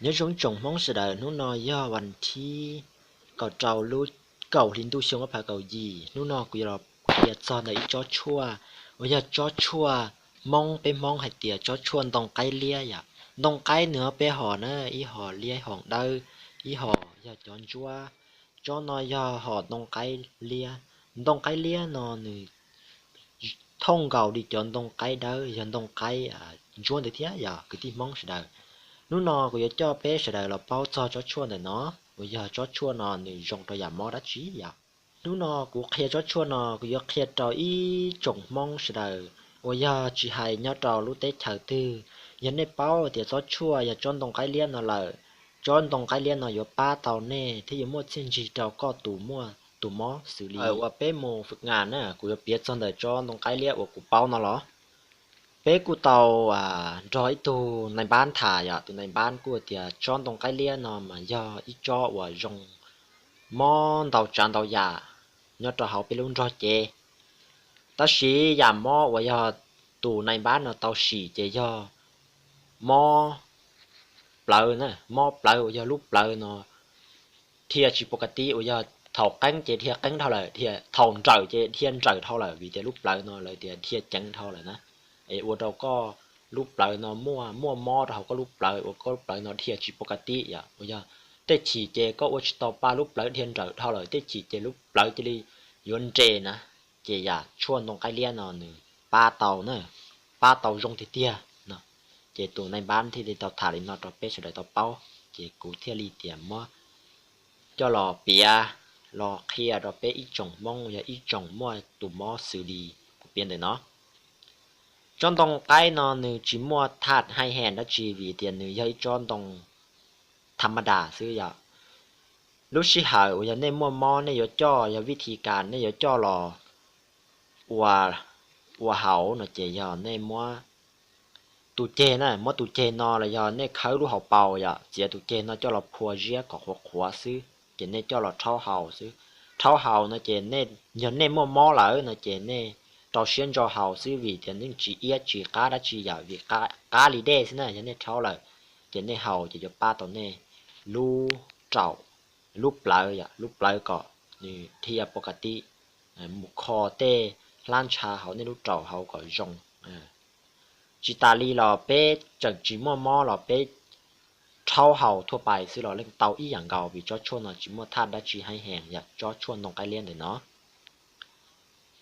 Nyob zoo tsoom Hmoob sawv daws, hnub no yog vas thib kaum rau lub kaum hli ntuj xyoo ob phav kaum yim. Hnub no kuv yuav los qhia txog ntawm ib tsob tshuaj uas yog tsob tshuaj Hmoob, peb Hmoob hais tias tsob tshuaj ntoo qaib liab yom. Ntoo qaib nws ob peb hom na, ib hom liab hom dawb, ib hom yog cov ntsuab. Tsob no yog hom ntoo qaib liab. Ntoo qaib liab no nws thooj nkaus li cov ntoo qaib dawb, yog ntoo qaib ntsuab ntawd thiab yog kwv tij Hmoob sawv daws. Hnub no kuv yuav coj peb sawv daws los paub txog tsob tshuaj ntawm no, uas yog tsob tshuaj no nws zoo rau yam mob dab tsi yom. Hnub no kuv qhia tsob tshuaj no kuv yuav qhia rau ib tsoom Hmoob sawv daws uas yog tsis hais nyob rau lub teb chaws twg, yog nej paub tias tsob tshuaj yog tsob ntoo qaib liab no lawm, tsob ntoo qaib liab no yuav pab tau nej thiab yuav muaj txiaj ntsig rau koj tus muaj tus mob xws li uas peb mus fwm ngas na, kuv yuav piav txog ntawm tsob ntoo qaib liab uas kuv paub no los. Peb kuj tau nrog ib tug nais npab tham yom, tus nais npab kuj tias tsob ntoo qaib liab no mas yog ib tsob uas zoo mob ntau tsav ntau yam nyob rau hauv peb lub nrog cev. Tab sis yam mob uas yog tus nais npab no tau sim ces yog mob plawv na, mob plawv uas yog lub plawv no dhia tsis pov ka tib, uas yog thaum qeeb ces dhia qeeb dhau lawm, thaum nrawm ces dhia nrawm dhau lawm, vim tias lub plawv no lawv tias dhia ceev dhau lawm na. Es ua rau koj lub plawv no muaj muaj mob rau hauv koj lub plawv, uas koj lub plawv no dhia tsis pov ka tib yom, uas yog tej chim ces koj ua tsis tau pa lub plawv dhia nrawm dhau lawm, tej chim ces lub plawv cia li yuav nres na. Ces yam tshuaj ntoo qaib liab no nws pab tau na, pab tau zoo tiag tiag no. Ces tus nais npab thiaj li tau tham li no rau peb sawv daws tau paub, ces kuv thiaj li tias muab coj los piav los qhia rau peb ib tsoom Hmoob, yog ib tsoom muaj tus mob xws li kuv piav ntawm no. Tsob ntoo qaib no nws tsis muaj thaj haj heem dab tsi vim tias nws yog ib tsob ntoo tham ma das xwb yom. Lub sij hawm uas yog nej muaj mob nej yuav coj, yog vij thi kas nej yuav coj los ua haus no ces yog nej muab tus ceg na, muab tus ceg no los yog nej khawb lub hauv paus yom, txiav tus ceg no coj los phua ziab kom qhuav qhuav xwb ces nej coj los rhaub haus xwb. Rhaub haus no ces yog nej muaj mob lawm no ces nej rau siab ntso haus xwb vim tias nej tsis iab tsis qab dab tsi yom, vim qab li dej xwb na, yog nej rhaub lawm ces nej haus ces yuav pab tau nej lub raum, lub plawv yom, lub plawv kom nws dhia pov ka tib, mus kho tej hlab ntsha hauv nej lub raum hauv kom zoo. Tsis tas li los peb tseem tsis muaj mob los peb rhaub haus thuaj pais xwb los yeej tau ib yam nkaus vim tsob tshuaj no tsis muaj thaj dab tsi haj heem yom, tsob tshuaj ntoo qaib liab ntawm no.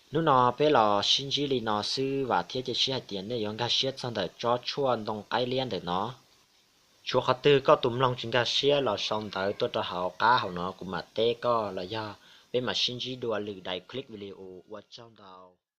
Hnub no peb los sib ntsib li no xwb, vam thiab cia siab hais tias nej yuav nkag siab txog ntawm tsob tshuaj ntoo qaib liab ntawm no. Tshuav qhov twg koj tus mloog tsis nkag siab los sau ntawv tuaj rau hauv qab hauv no kuv mam teb koj los yog peb mam sib ntsib dua lwm daim clip video. Ua tsaug ntau.